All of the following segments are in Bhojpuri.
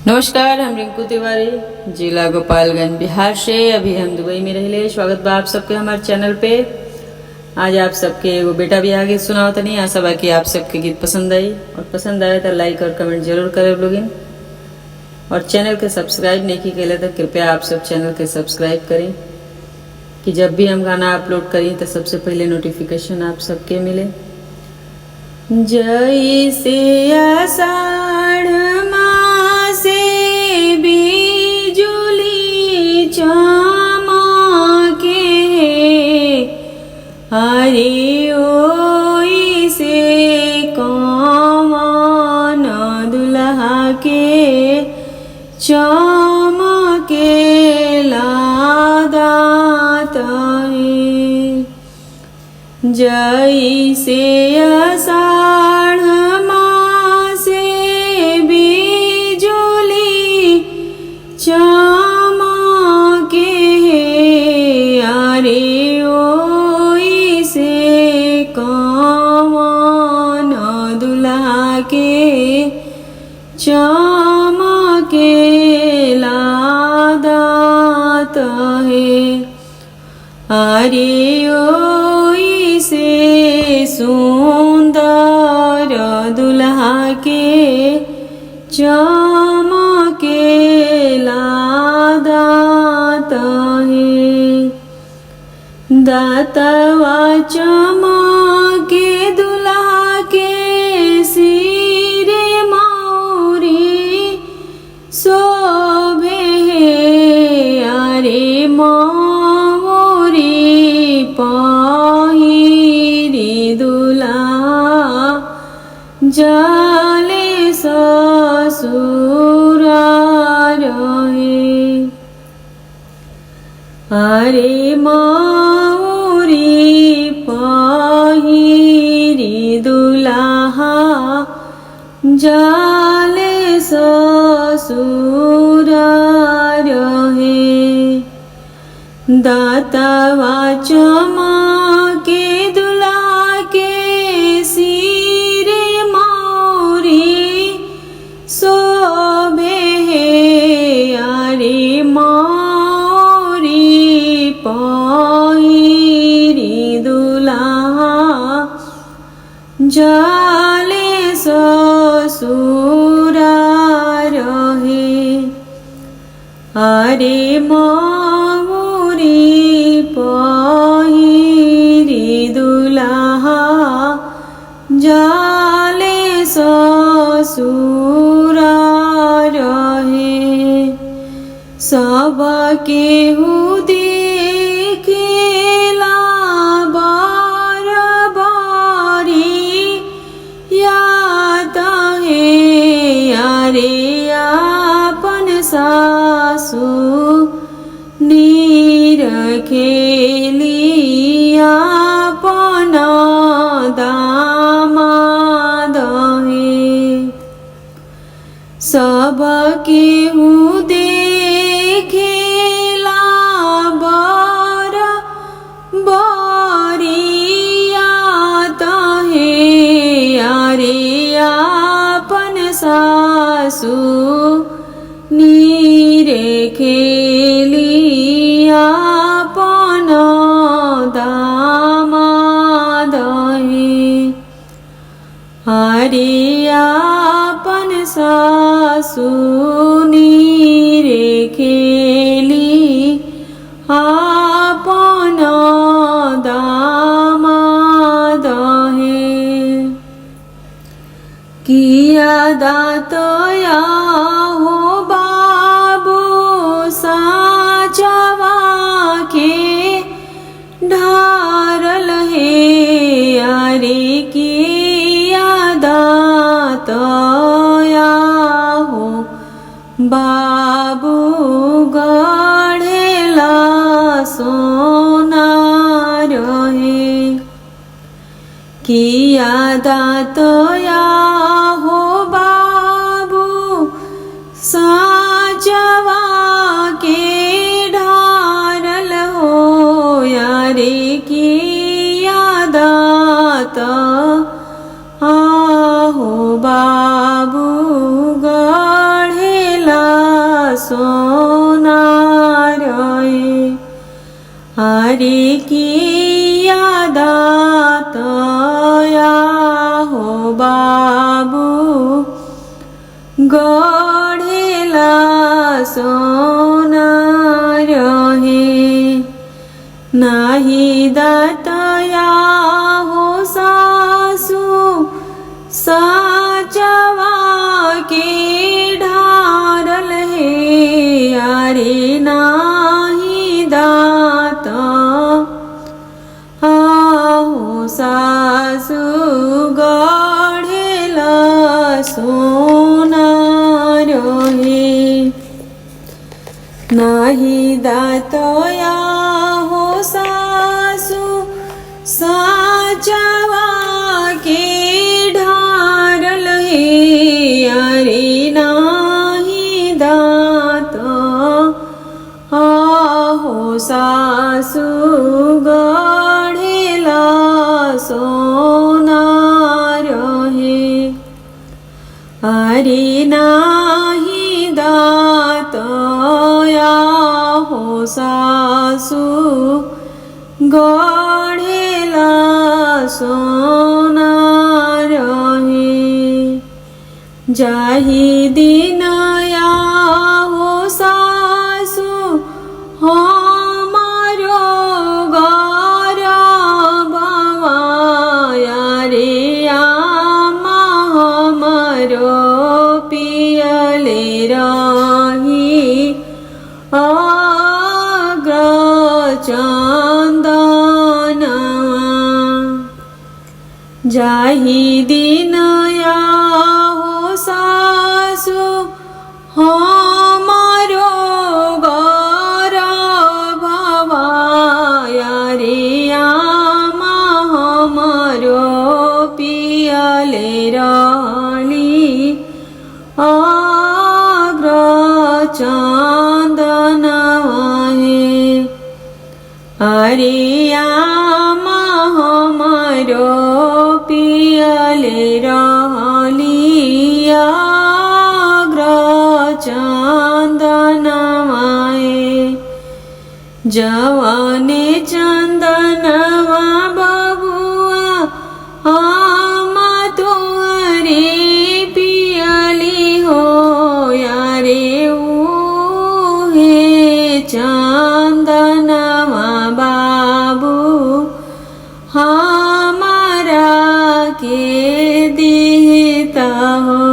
नमस्कार, हम रिंकू तिवारी, जिला गोपालगंज, बिहार से। अभी हम दुबई में रहिले। स्वागत बा आप सबके हमारे चैनल पे। आज आप सबके एगो बेटा बियाह गीत सुनाओ तनी। आशा बा कि आप सबके गीत पसंद आई और पसंद आए तो लाइक और कमेंट जरूर करे लोगिन। और चैनल के सब्सक्राइब नहीं की कैले तो कृपया आप सब चैनल के सब्सक्राइब करें कि जब भी हम गाना अपलोड करी तो सबसे पहले नोटिफिकेशन आप सबके मिले। जैसे आषाढ़ मासे बिजुली चमके, हरे ओई से कौन दुल्हा के चमके दात है। जैसे आषाढ़ मासे बिजुली चमके, अरे ओई से कौन दुल्हा के चमके दात है। अरे ओई से सुंदर दुल्हा के चमके दात है। दातवा चमके दुल्हा के सिरे मौरी शोभे, अरे मौरी पहिरी दुल्हा जाले ससुर रहे। अरे मौरी पहिरी दुल्हा जाले ससुर रहे। दातवा चमके दुल्हा के सिरे मौरी शोभे, अरे मौरी पहिरी दुल्हा जाले ससुर रहे। अरे मौरी पहिरी दुल्हा जाले ससुर रहे। सब केहू देखेला बार बारी याद है, अरे आपन सासु नीर खेली आपन दामाद है। सब केहू देखेला बर बरियात है, अरे आपन सासु नीरे खेली आपन दामाद है। अरे आपन सासु नीरे खेली आपन दामाद है। किया दातया हो बाबू साचवा के ढारल है, अरे किया दातया हो बाबू गढ़ेला सोना रहे। किया दातया हो बाबू साचवा के ढारल हो, अरे किया दात आहो बाबू गढ़ेला सोना रे। हरे किया दातया हो बाबू गढ़ेला सोना रहे। नाही दातया हो सासू साचवा के ढारल हे। अरे नाही दात आहो सासू गढ़ेला सोना रहे। नाही दातया हो सासू साचवा के ढारल हे। अरे नाही दात आहो सासू गढ़ेला सोना रहे। अरे नाही दातया हो सासू गढ़ेला सोना रहे। जाहि दिन या हो सासू हमारो गरबवा रे आमा हमारो पियले रही अग्र चन्दनवा। जाहि दिन या हो सासू हमारो गरबवा रे आमा हमारो पियले रहली अग्र चन्दनवा हे। अरे आमा हमारो पियले रहली अग्र चन्दनवा हे। जवाने चन्दनवा बबुआ आमा तुहरे पियली हो यारे उहे चन्दनवा बाबू हमारा के देता हो।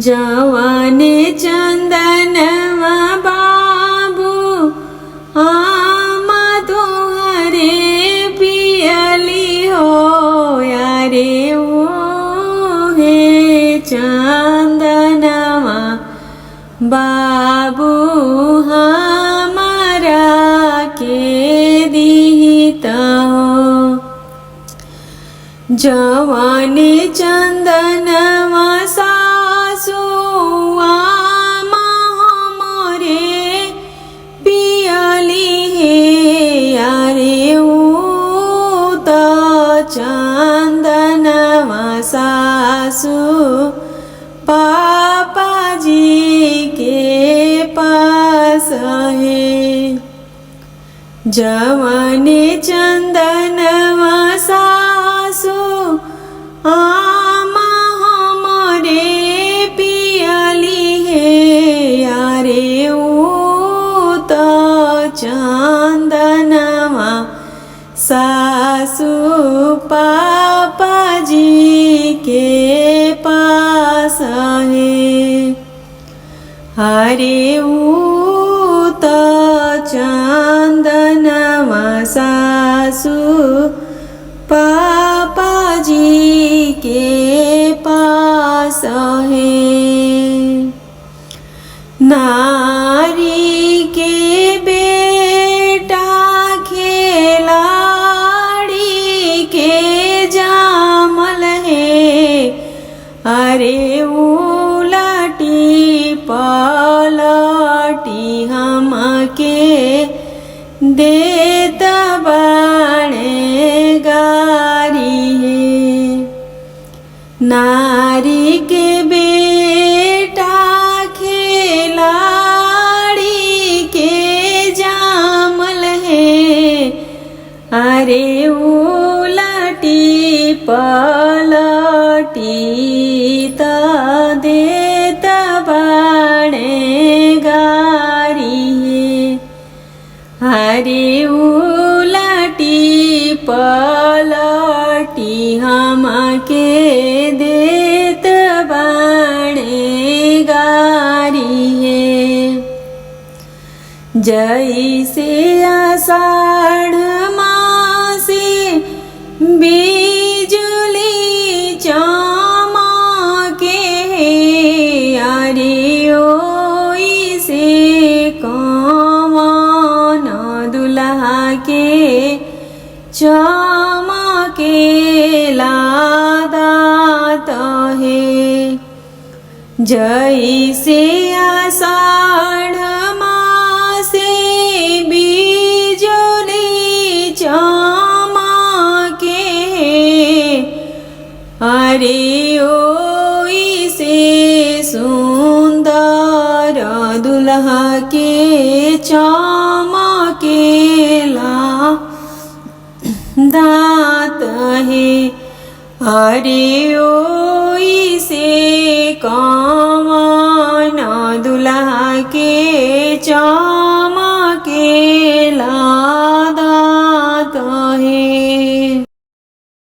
जवाने चन्दनवा बाबू आमा तुहरे पियली हो यारे उहे चन्दनवा बाबू हमारा के दीता हो। जवानी चन्दनवा सासू आमा हमारे पियली हे यारे ऊ त चन्दनवा सासू पापा जी के पास है। जवानी चन्दनवा सासू आमा हमारे पियली हे यारे ऊ त चन्दनवा सासू पापा जी के पास है। हरे ऊ त चन्दनवा सासू पापा जी के पास है। नारी के बेटा खिलाड़ी के जामल है। अरे उलटी पलटी हमके देत बाणे गारी है। नारी के बेटा खिलाड़ी अरे उलटी पलटी हमके देत बाणे गारी हे। जैसे आषाढ़ मासे बिजुली चमके, अरे ओई से कवन दुल्हा के चमके दात हे। जैसे आषाढ़ मासे बिजुली चमके, अरे ओई से सुंदर दुल्हा के चमकेला दात हे। अरे ओई से कवन दुल्हा के चमकेला